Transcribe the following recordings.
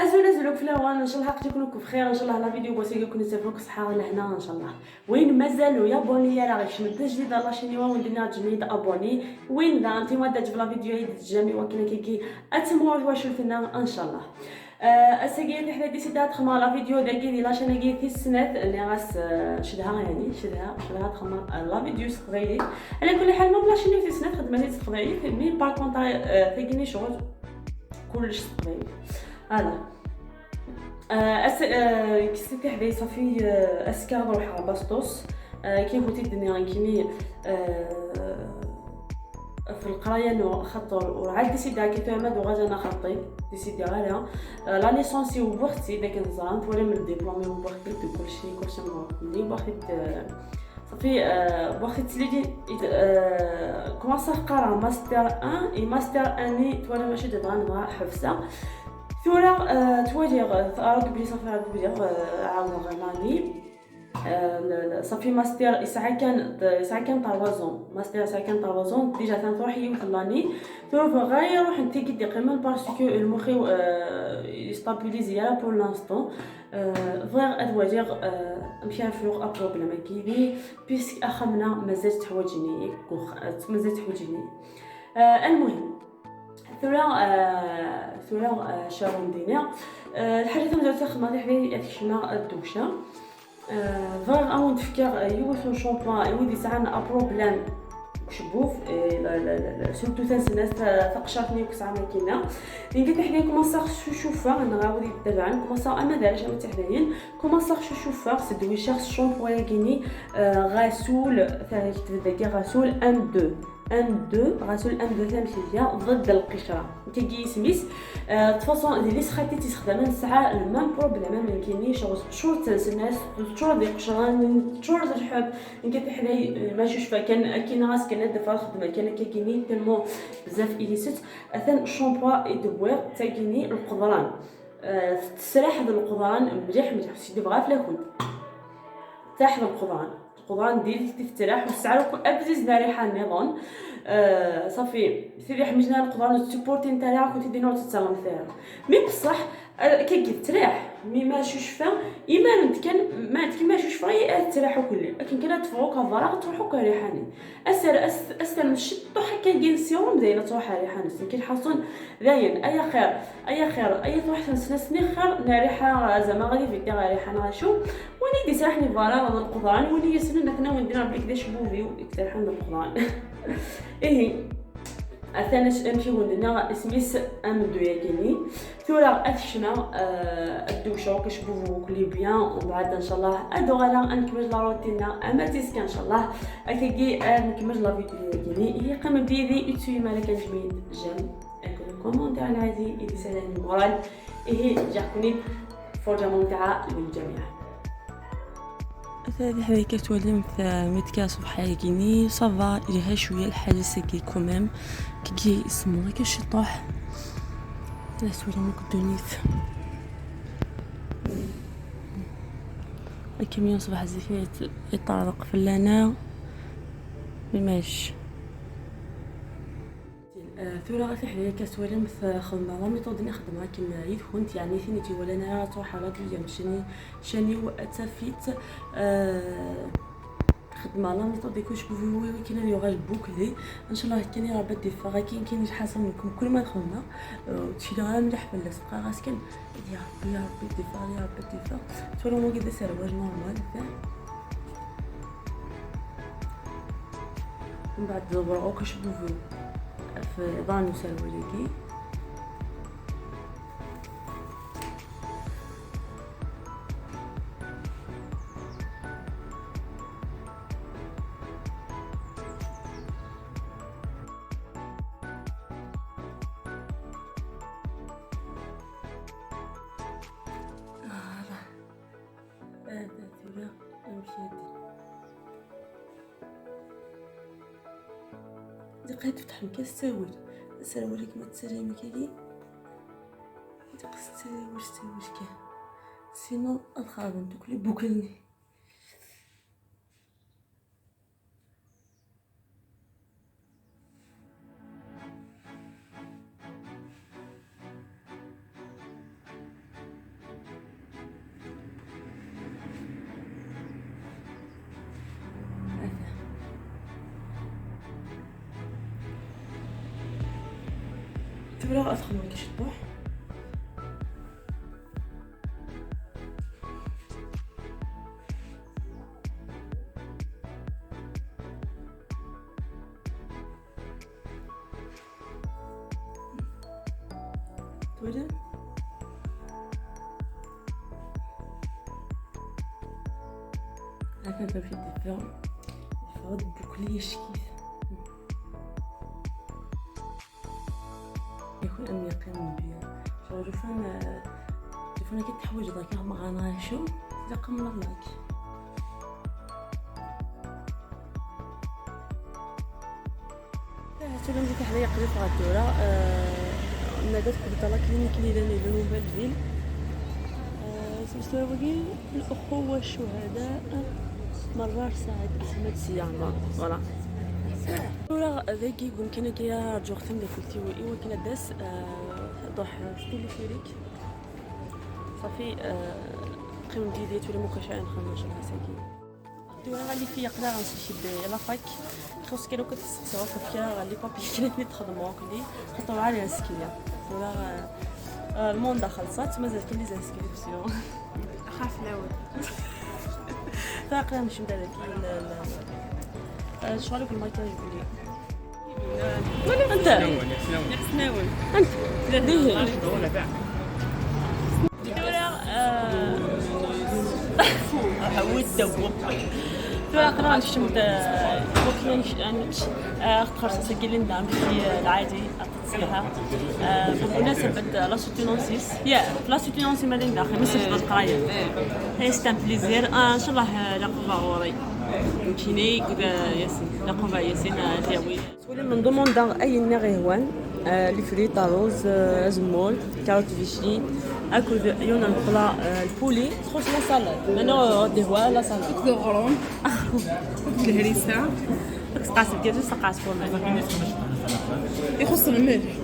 ازول ازول فلاوان، ان شاء الله تكونوا بخير، ان شاء الله la vidéo بوسي يكون تفوق صحة لهنا ان شاء الله. وين مازالوا يا abonnés راه غير شنو جديد la chaîne وين درنا جديد abonner، وين ذا انت ما في la vidéo j'aime وكنا كي اتمور واشوفنا ان شاء الله. اساكي حنا ديسيدا تخمر la vidéo داكي دي la chaîne كي في السنات اللي غاس شدها، يعني شدها تخمر la vidéo سقبايلي. على كل حال même la chaîne في السنات خدمة سقبايلي، mais par contre تاكيني شغل كلش سقبايلي. voilà كيسيتي حدايا صافي اسكار روح باستوس كي قلتي الدنيا كيني في القراية نو خطر وعاد ديسيدا كي فهمت وغادا انا خطي ديسيدي غالا la licence وبوختي داك النظام تولي من الدبلومي وبوختي كلشي مبروك بوختي صافي بوختي تسليدي commencer قرا ماستر 1 et master 1 تولي ماشي دابا نبغى حفصة ثورة توالي رد بلي صافي رد بلي عاود غلاني صافي ماستر يسعى كان 3 ans master يسعى كان 3 ans déjà تنروح يوث l'année ثورة غاية روح انت كي ديقيما parce que المخي يستابيليزي là pour l'instant فغ ادواجيغ مشى فلوغ ا problème كيدي puisque اخمنا مازال تحوجني مازال تحوجني. المهم ثورة شارون دينا الحاجة تمزال تخدم حدايا تكشنا الدوشة فغ اون تفكر يوث شامبوان يودي ساعة un problème شبوف surtout تنسناس تقشرتني وكسعة ماكينة لين حدايا commencer شوفا نغاودي تبعا commencer اما دارش اما تحدايا commencer شوفا سدوي شخص شامبوان كيني غسول كتبدا غسول M2 M2 غسول M2 ثامشية ضد القشرة كي سميس façon ديال لي سخاتي تستخدم ساعة ال même problème من كيني شغل شورت الناس شور دي قشران شور الحب كي حداي ما شوفا كان كاين راس كان دفع الخدمة كان كيني tellement بزاف اليست اثن شامبوا يدوير تاكيني القضران تسرح القضران مليح مليح سيدي بغا فلاكون تاحد القضران ديال تفترح والسعر ابزز ريحه النظام صافي سيدي حمجنا القضران تسبورتي نتاعها كنتي دينا تتسلم فيها mais بصح كي تريح mais ما شوشفا اما انت كان ما كيما شوشفا تريح كل لكن كان تفوق فراغ تروحو كريحاني اسر اسر نشطو حكا كاين سيروم دايرة تروح ريحاني كي الحصون داين اي خير اي خير اي تروح تنسنسني خير ريحه زعما غادي في دير ريحه شو وني دي سرحني فراغ القضران وني يسنن كنا وندير بليك داش بوفي ويكترحن القضران. ايه اثناش امشي وندنا اسميس امدو ياكيني ثورة اتشنا الدوشة وكشبوفو كلي بيان ومن بعد ان شاء الله ادو غالا نكمل la routine اما تيسكا ان شاء الله اكاكي نكمل la vidéo ياكيني هي قام بيدي اتسوي مالك جميل j'aime اكون commentaire على عادي يدي سلام ال moral ايه جاكوني فرجة ممتعة للجميع. هذه حدا كتولي متكا صبح ياكيني ça va ليها شوية الحالة ساكي quand même كي يسمو كاش طوح لا سوري ما كدونيت الكميون صباح زيت يطرق في لنا ماشي. ثورة غادي حدايا كتولي مثل خدمة la méthode نخدمها كيما يدخلت يعني ثيني ولا انا تروح على دوزيام شاني واتفيت خدمة la méthode كلش بوفي كاين يوغا بوكلي ان شاء الله كاين راه بدي فا كاين حاصل منكم كل ما دخلنا تشيلو غير مليح في اللاصقه غاس كان يا ربي يا ربي ديفا يا ربي ديفا تولو مو كي سرواج normal. من بعد دبرو كشبوفو في ضانو سروليكي دقيقة تفتح مكاس تساوي السلام عليكم السلام كي دقيقة تساوي تساوي كي سينو الخرب دوك لي بوكلني. تبرا ادخل ما كيشطوح تولي هكا باش ديفير يفرد بوكلي شكيت يكون ام يقين بيا شغل شوفنا كي تحوج ذاك ما غناشو تلقى من لاك تولي ملي حنايا قريت غدوره نادت قلت لا كلينيك اللي داني لو نوفيل فيل سميتو الأخوة الشهداء مرار سعد أحمد سيانا فوالا ولا ذاك يقول كان كي رجعت من كلتي وإيوا كنا داس ضح تيليفيريك صافي قيم ديدي تولي مكاشا نخمم شغل ساكن دورا غادي في يقدر غنسيشي لا فاك خص كانوا كتسقساو كفكا لي بابي كانت تخدموا كلي خاطر على السكينة ولا الموندا خلصات مازال كاين لي زانسكريبسيون خاف نعاود تاقلا مش نبدا لك شغلك الماكياج قولي انت ناول انت ديه دورا نشمت خرصة كي ندعم في العادي التصليحة بمناسبة la soutenance يا la soutenance مالين داخل ماشي في القراية هي c'est un plaisir ان شاء الله لاقوبا غوري كيني ياسين لاقوبا ياسين دياوي تولي من demanda اي نغي هوان les frites روز ازمول carottes Vichy اكل يونا البلا ال poulet تخص la salade مانو دي هو la salade الغرون الهريسه سقاس ديال سقاس فورمان يخص الملح.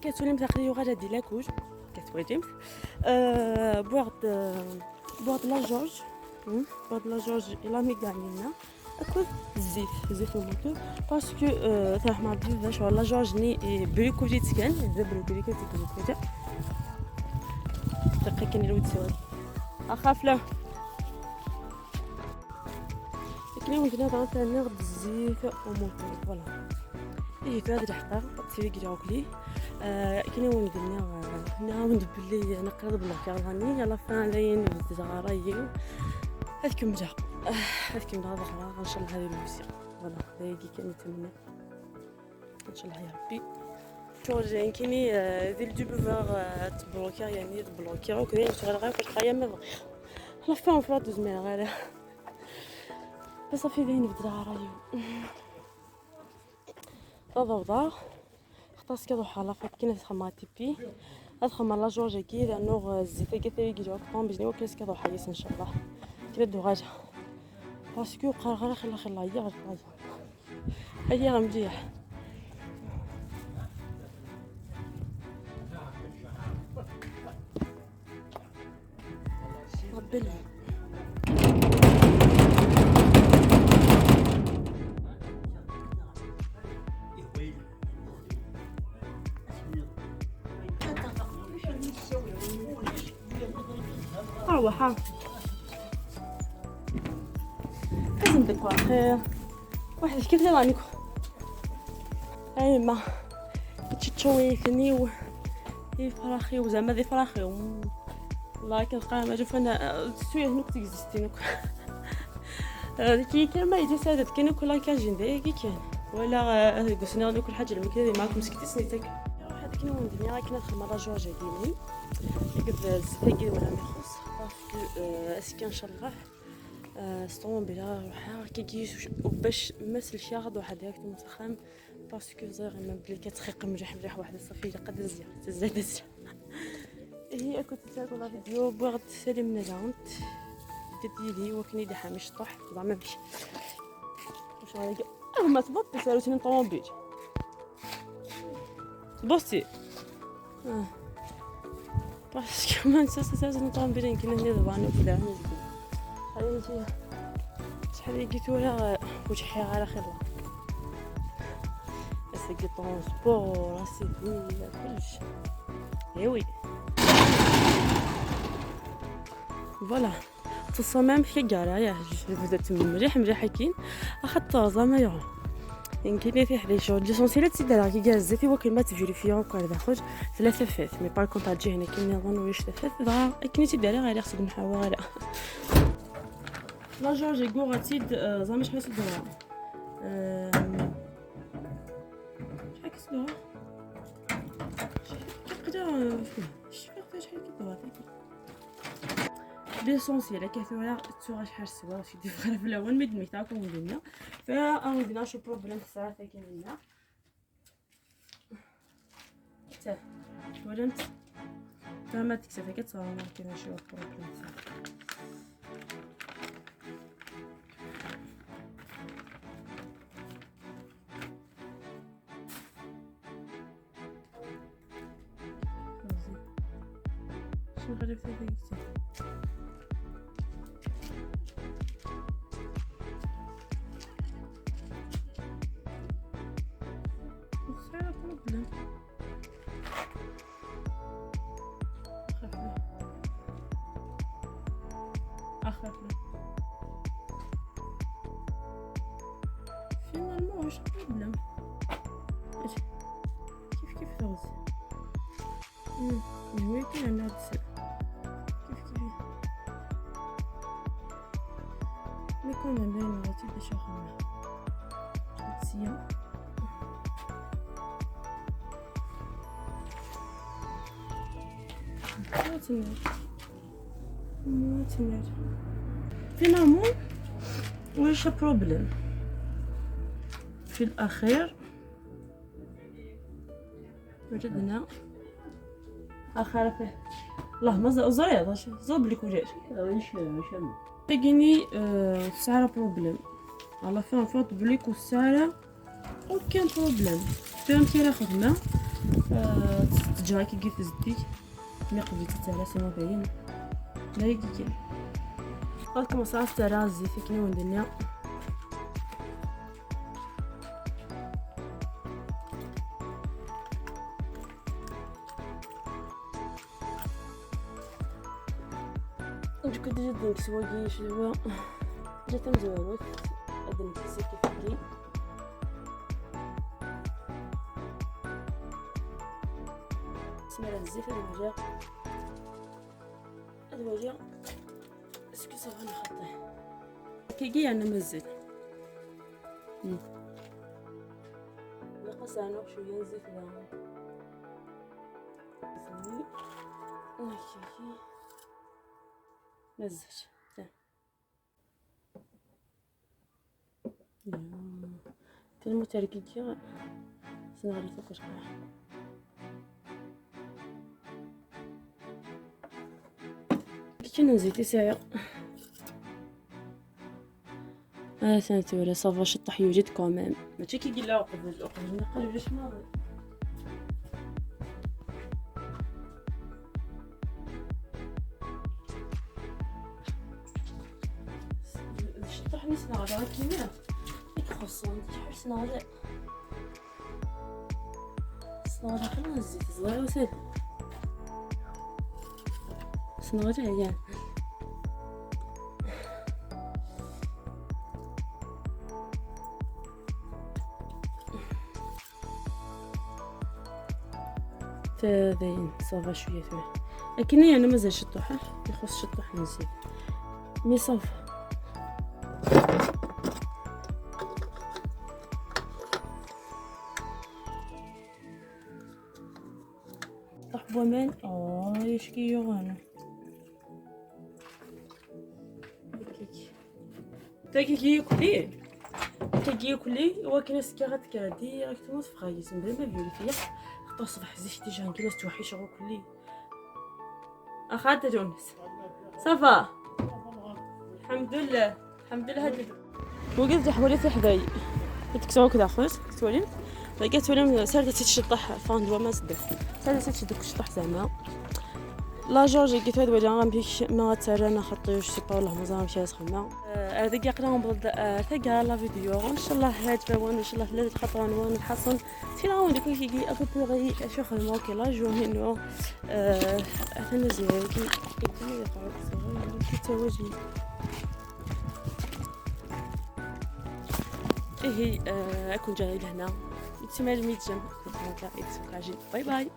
كتولي متاخدي غادا دي لاكوج كتواجمت بوغد بوغد لا جورج بوغد لا جورج الى ميغانينا اكل الزيت زيت الموتور parce que تروح مع باش la جورج ني بريكوجي تكان ذا بريكوجي كتكون تلقى كاين الود سواد اخاف لا لكن ولدنا طلعت ناخذ الزيت وموتور voilà إيه هذا الحقيقة تسيري كي كاين ولدنا نعاود بلي نقرا بلوكا راني يلا فان لاين زغراي هذيك مجا هذيك مجا ظهرا ان شاء الله هذه الموسيقى voilà هذه كان نتمنى ان شاء الله يا ربي شغل كيني ديال دو بوفار تبلوكا يعني تبلوكا وكذا شغل غير القراية ما بغي لا فان فرا دوز مير غير صافي باين نبدا رايو ضوضاء خطاس كروح على فاك كي نخدم تي بي ادخل لا جورج كي لانه الزيت كي كي جوك طون باش نوكل كروح يس ان شاء الله كي بدو غاجه parce que قرا خلا خلا هي غير هي مليح ربي روحها لازم ديك خير واحد كيف راني اي ما تشوي ثني فراخي وزعما ذي فراخي والله كنلقى ما جوف انا سويه نوك تيكزيستي نوك كي كان ما يجي سادت كاين كل كاجين دايا كي كان ولا قسنا ناكل حاجة المكان معاكم سكتي سنيتك واحد كنا وندني كنا نخدم راه جورج ديالي قد زتاكي ولا ما يخص parce que est-ce que ان شاء الله سطومبيلا روحها كي باش ما سلشي غاد واحد ديك متخام parce que زيغ ما بلي كتخيق مليح مليح واحد صافي قد زيا تزاد هي كنت تاكل la vidéo بغات تسالي من جاونت تديلي وكني دي حامش طح زعما ماشي واش غادي ما تبطي سالوتني طوموبيل تبصي parce que ما نسى سالوتني طوموبيل يمكن هنا ضباني وكذا شحال شحال لقيت ولا وجهي على خير اسكي transport اسيدي كلشي eh oui voilà تصمم في كاع يا بدات مليح مليح كاين اخطر زعما يا يمكن في حدا شغل l'essentiel تسيد كي كاع الزيت هو كيما تفيريفيا وكا داخل ثلاثة فات mais par contre تجي هنا كاين نظن ويش ثلاثة فات كاين تيدير غير خصك نحاول لا جورج يقول غتيد زعما شحال تدور شحال كتدور كيقدر شحال شحال كيدور l'essentiel كثوره تسوى شحال سوا شي ديفغ في الاول مي دمي تاعكم الدنيا فا عندنا شي problème الساعة كاين عندنا حتى ولمت فما تكسب كتصور ما كاين شي problème. شنو غادي في finalement واش problème كيف كيف ثوز هو كاين عندنا كيف كيف mais quand même باين غاتي باش خدمة تسيا ما finalement واش problème في الاخير وجدنا اخر فيه الله ما زريض زوب لك وجاج تلقيني سعر problème على فين فوت بليك والسعر aucun problème فهمتي راه خدمة تجرا كي كيف زديك mais قبل تاع سما باين لا يكي قالكم صافي ترى الزيت كي وندنيا كنت جدا نكسواكي شنو جات مزوروت غادي نكسي كيف كي سميرة الزيت هاد الوجه est-ce que ça va نخطيه كي عندنا مزيت نقص عنق شوية نزيد لا كي مزج تلمو تركيكي سنغري فوق شقاح كي نزيد ساعة سنتي ولا ça va شطح يوجد quand même ماشي كي قال لا قبل قبل نقلب باش ما شطح نسنا غدا كيما يخصون شحال سنا غدا سنا غدا خلينا الزيت صغير وسهل سنا غدا عيان تاذين ça va شوية ثوي، لكن يعني مازال شطوح، يخص شطوح نزيد mais ça va. طح بومان يشكي يغنى تاكي ياكلي تاكي ياكلي ولكن سكي غتكا directement تفغايس بلا ما vérifier، خاطر الصباح زيت déjà نكلاس توحيش كلي. اخا تونس ça va الحمد لله الحمد لله. هاد وقلت حوالي حداي تكسو كذا خويا تولي لقيت تولي ساعة تشطح فاندوا ما سدف ساعة تشدك الشطح زعما لا جورجي كي تهاد ولا غنبيك ما ترانا خطيوش سي با والله مازال مشى خدمة. هذا كاع قرا نبض تاع la vidéo. ان شاء الله هاد ان شاء الله لا خطران وان الحصن سينا دوك كي à peu près شو خدمة كي la journée نو انا زيان كي كي تواجي ايه اكون جاي لهنا تسمى الميت جنب. باي باي.